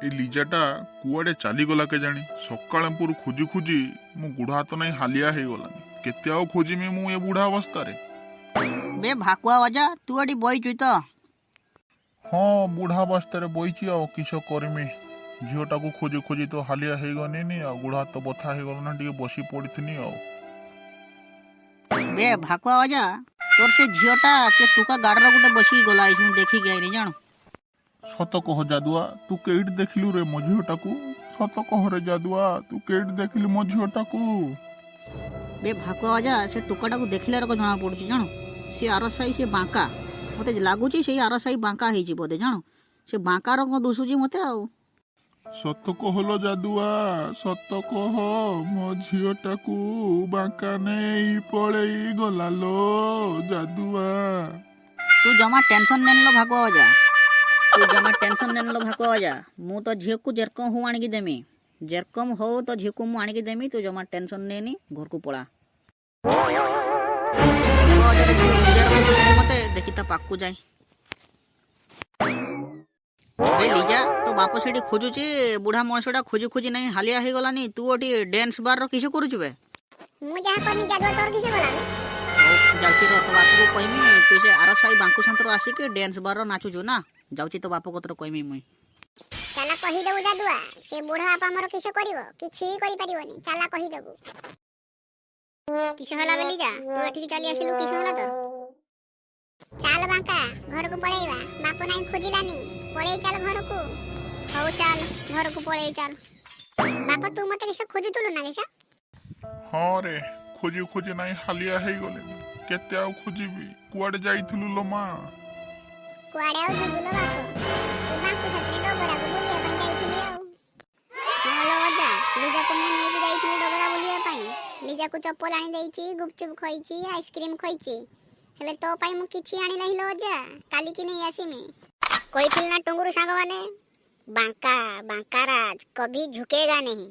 ଏ ଲିଜାଟା କୁଆଡ଼େ ଚାଲିଗଲା କେଜାଣି? ସକାଳପୁର ଖୋଜି ଖୋଜି ମୋ ଗୋଡ଼ ହାତ ନାଇଁ ହାଲିଆ ହେଇଗଲାନି। କେତେ ଆଉ ଖୋଜିମି ମୁଁ ଏ ବୁଢ଼ା ଅବସ୍ଥାରେ? ବେ ଭାକୁଆ ଅଜା, ତୁ ଏଠି ବଇଛୁ ତ? ହଁ, ବୁଢ଼ା ଅବସ୍ଥାରେ ବଇଛି, ଆଉ କିସ କରିମି? ଝିଅଟାକୁ ଖୋଜି ଖୋଜି ତ ହାଲିଆ ହେଇଗଲିନି ଆଉ ଗୋଡ଼ ହାତ ବଥା ହେଇଗଲାନି, ଟିକେ ବସି ପଡ଼ିଥିନି ଆଉ। ବେ ଭାକୁଆ ଅଜା, ତୋର ସେ ଝିଅଟା କେ ଟୁକା ଗାଡ଼ିର ଗୋଟେ ବସିକି ଗଲା ଏଇ, ମୁଁ ଦେଖିକି ଆଇନି ଜାଣୁ। ସତ କହ ଯାଦୁଆ, ତୁ କେଇଠି ଦେଖିଲୁ ରେ ମୋ ଝିଅଟାକୁ? ସତ କହରେ ଯାଦୁଆ, ତୁ କେଇଠି ଦେଖିଲୁ ମୋ ଝିଅଟାକୁ? ବେ ଭାକୁଆ ଅଜା, ସେ ଟୁକାଟାକୁ ଦେଖିଲା ରକ ଜଣା ପଡୁଛି ଜାଣୁ, ସେ ଆର ସାହି ସେ ବାଙ୍କା। ମତେ ଲାଗୁଛି ସେଇ ଆର ସାହି ବାଙ୍କା ହେଇଛି ବୋଧେ ଜାଣୁ। ସେ ବାଙ୍କା ରଙ୍ଗ ଦୁଶୁଛି ମତେ ଆଉ। ସତ କହଲୋ ଯାଦୁଆ, ସତ କହ, ମୋ ଝିଅଟାକୁ ବାଙ୍କା ନେଇ ପଳେଇ ଗଲା ଲୋ ଯାଦୁଆ। ତୁ ଜମା ଟେନସନ ନେନି ଲୋ ଭାକୁଆ ଅଜା, ତୁ ଜମା ଟେନସନ ନେନି ଲୋ ଭାକୁଆ ଅଜା। ମୁଁ ତ ଝିଅକୁ ଯେରକମ ହଉ ଆଣିକି ଦେମି। ଯେରକମ ହଉ ତ ଝିଅକୁ ମୁଁ ଆଣିକି ଦେମି। ତୁ ଜମା ଟେନସନ ନେନି, ଘରକୁ ପଳା। ସେ ଭାକୁଆ ଅଜାର ଝିଅ ଲିଜାର ଦୁଶୁଛି ମତେ, ଦେଖି ତା ପାଖକୁ ଯାଇ। ବେ ଲିଜା, ତୋ ବାପ ସେଠି ଖୋଜୁଛି। ବୁଢା ମଣିଷଟା ଖୋଜି ଖୋଜି ନାଇଁ ହାଲିଆ ହେଇଗଲାନି। ତୁ ଏଠି ଡ୍ୟାନ୍ସ ବାର କିସ କରୁଛୁ ବେ? ମୁଁ ଯାହା କରିନି ଯାଦୁଆ, ତୋର କିସ ଗଲା ବେ? ହଉ, ଯାଉଛି ର, ତୋ ବାପକୁ କହିମି। ତୁ ସେ ଆର ସାହି ବାଙ୍କୁ ସାନ୍ତରୁ ଆସିକି ଡ୍ୟାନ୍ସ ବାର ନାଚୁଛୁ ନା? ଯାଉଛି, ତୋ ବାପ କତର କହିମି ମୁଇଁ। ଚାଲା କହିଦବୁ ଯାଦୁଆ, ସେ ବୁଢା ବାପା ଆମର କିସ କରିବ? କିଛି କରିପାରିବନି। ଚାଲା କହିଦବୁ। କିସ ହେଲା ବେ ଲିଜା, ତୁ ଏଠିକି ଚାଲି ଆସିଲୁ? କିସ ହେଲା ତୋର? ଚାଲ ବାଙ୍କା, ଘରକୁ ପଳେଇବା। ବାପ ନାଇଁ ଖୋଜିଲାନି। ପଳେଇ ଚାଲ ଘରକୁ। ହଉ ଚାଲ, ଘରକୁ ପଳେଇ ଚାଲ। ବାପ, ତୁ ମତେ କିସ ଖୋଜୁଥିଲୁ ନା କିସ? ହଁ ରେ, ଖୋଜି ଖୋଜି ନାଇଁ ହାଲିଆ ହେଇଗଲିନି। କେତେ ଆଉ ଖୋଜିବି? କୁଆଡ଼େ ଯାଇଥିଲୁ ଲୋ ମା? କୁଆଡେ ଆଉ ଯିବୁ ଲୋ ବାପ, ଏ ବାଙ୍କୁ ସାଥିରେ ଡଗରାକୁ ବୁଲିବା ପାଇଁ ଯାଇଥିଲି। ଆଉ ଶୁଣ ଅଜା, ଲିଜାକୁ ମୁଁ ନେଇକି ଯାଇଥିଲି ଡଗରା ବୁଲିବା ପାଇଁ। ଲିଜାକୁ ଚପଲ ଆଣି ଦେଇଛି, ଗୁପଚୁପ ଖୋଇଛି, ଆଇସ୍କ୍ରିମ ଖୋଇଛି, ହେଲେ ତୋ ପାଇଁ ମୁଁ କିଛି ଆଣି ନାହିଁ ଲୋ ଅଜା। କାଲିକି ନେଇ ଆସିମି। କହିଥିଲି ନା ଟୁଙ୍ଗୁରୁ ସାଙ୍ଗମାନେ, ବାଙ୍କା ବାଙ୍କାରାଜ कभी झुकेगा नहीं।